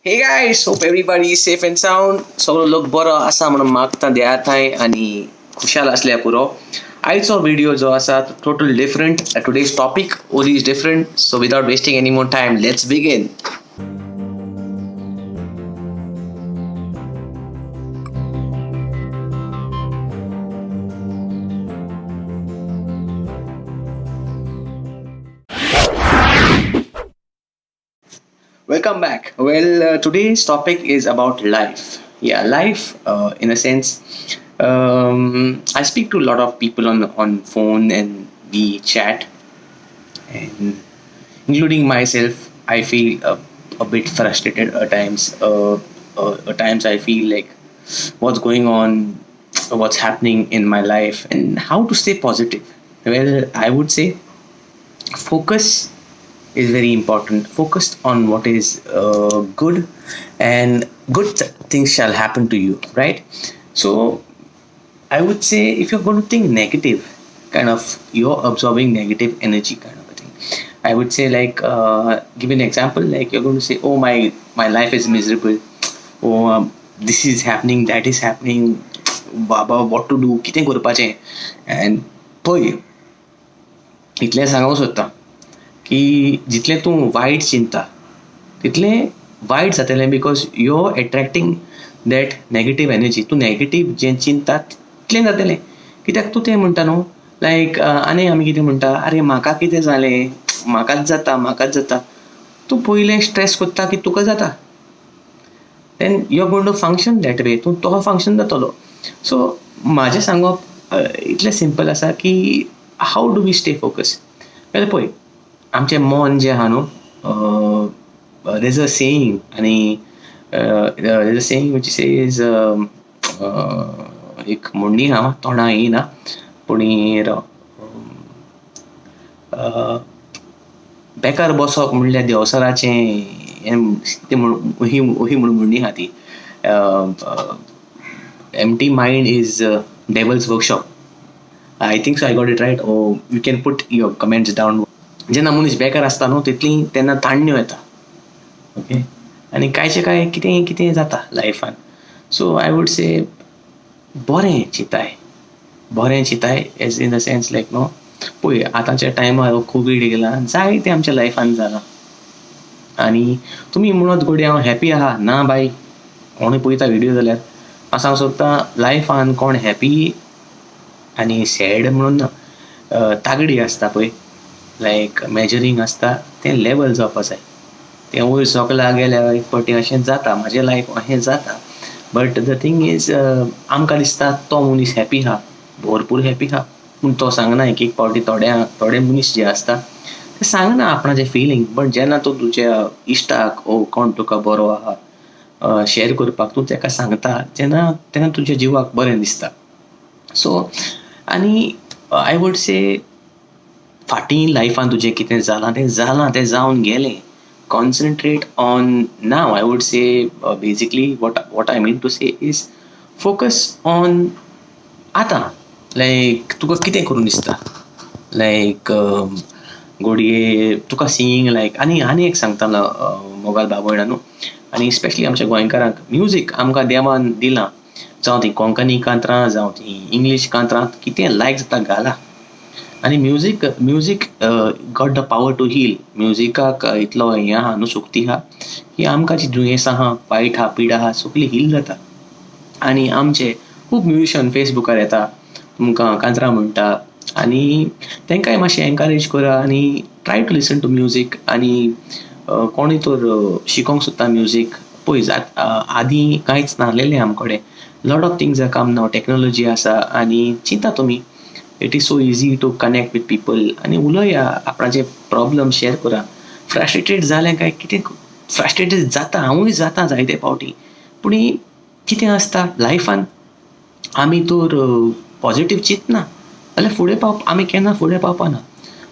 Hey guys, hope everybody is safe and sound. सगळो लोक बरो आसा म्हणून मागता देवा थंय आनी खुशाल आसल्यार पुरो. आयचो व्हिडिओ जो आसा total different. Today's topic only is different. So without wasting any more time, let's begin. Welcome back. Well, today's topic is about life. Yeah, life in a sense. I speak to a lot of people on phone and we chat, and including myself, I feel a bit frustrated at times. At times I feel like what's going on, what's happening in my life, and how to stay positive. Well, I would say focus is very important. Focus on what is good, and good things shall happen to you, right? So I would say if you're going to think negative, kind of you're absorbing negative energy kind of a thing. I would say, like, give an example, like you're going to say, oh, my life is miserable, oh, this is happening, that is happening, Baba, what to do, कितें करपाचें. And पळय, इतलें सांगूंक सोदता की जितलें तूं वायट चिंतता तितलें वायट जातलें, because you are attracting that negative energy. तूं नेगेटीव जें चिंतता तितलें जातलें. कित्याक तूं तें म्हणटा न्हू, लायक आनी आमी कितें म्हणटा, अरे म्हाका कितें जालें, म्हाकाच जाता, म्हाकाच जाता. तूं पयलें स्ट्रेस करता की तुका जाता, then you are going to function that way. तूं तो फंक्शन जातलो. सो म्हाजें सांगप इतलें सिंपल आसा की how do we stay focus. जाल्यार पळय, आमचें मन जें आहा न्हू, there is a saying, आनी there is a saying which says, एक म्हणणी आहा, तोंडा येयना पूण बेकार बसप म्हणल्यार देवसराचें हें तें ही म्हूण म्हणणी आहा ती. Empty mind is devil's workshop. I think so I got it right. Oh, you can put your comments down. जेन्ना मनीस बेकार आसता न्हू तितली तेन्ना ताणण्यो येता, ओके, आनी कांयचें कांय कितें कितें जाता लायफान. सो I would say बरें चिंताय, बरें चिंताय, as in the sense like न्हू, पळय आतांच्या टायमार हो कोवीड येयला, जायतें आमच्या लायफान जालां. आनी तुमी म्हणत घोडये हांव हॅपी आहा, ना बाय, कोणूय पळयता व्हिडियो जाल्यार हांव सांगूंक सोदता, लायफान कोण हॅपी आनी सॅड म्हणून ना, तागडी आसता पळय, लायक मेजरींग आसता, तें लेवल जावपा जाय. तें वयर सकला गेल्यार एक फावटी अशें जाता, म्हाजें लायफ अशें जाता. बट the thing is, आमकां दिसता तो मनीस हॅपी आहा, भरपूर हॅपी आहा, पूण तो सांगना. एक एक फावटी थोडे मनीस जे आसता ते सांगना आपणाचें फिलींग, बट जेन्ना तूं तुज्या इश्टाक ओ कोण तुका बरो आहा शेयर करपाक तूं ताका सांगता, तेन्ना तेन्ना तुज्या जिवाक बरें दिसता. सो आनी I would say फाटीं लायफान तुजें कितें जालां तें जालां, तें जावन गेलें. Concentrate on now. I would say basically what I mean to say is focus on आतां. लायक तुका कितें करून दिसता, लायक घोडये तुका सिंगींग लायक. आनी आनी एक सांगता मोगाल बाबा न्हू, आनी स्पेशली आमच्या गोंयकारांक म्युजीक आमकां देवान दिलां, जावं ती कोंकणी कांतरां, जावं ती इंग्लीश कांतरां, कितें लायक जाता घाला. आनी music music got the power to heal. म्युजिकाक इतलो हें आहा न्हू, शक्ती आहा की आमकां जी दुयेंसां आहा, वायट आहा, पिडा आहा, सगळी हील जाता. आनी आमचे खूब म्युजिशन फेसबुकार येता, तुमकां कांतरां म्हणटा, आनी तांकांय मातशें एनकरेज करा आनी try to listen to music. आनी कोणूय तर शिकोंक सोदता म्युजीक, पळय आदीं कांयच नासलेलें आम कडेन, lot of things are come now, technology आसा. आनी चिंता तुमी, it is so easy to connect with people. आनी उलया, आपणाचे प्रॉब्लम शेयर करा. फ्रस्ट्रेटेड जालें काय कितें, फ्रस्ट्रेटेड जाता, हांवूय जाता जायते फावटी, पूण कितें आसता लायफान आमी तर पॉजिटीव चिंतना जाल्यार फुडें पावप आमी केन्ना फुडें पावपाना.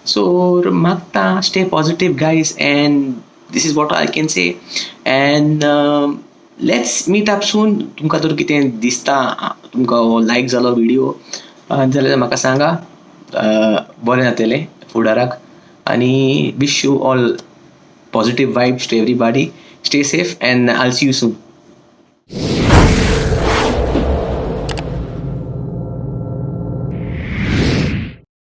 सो मागता stay positive guys, and this is what I can say. And let's meet up soon. तुमकां तर कितें दिसता, तुमकां हो लायक जालो व्हिडियो जाल्यार म्हाका सांगा, बरें जातलें फुडाराक. आनी wish you all positive vibes to everybody. Stay safe and I'll see you soon.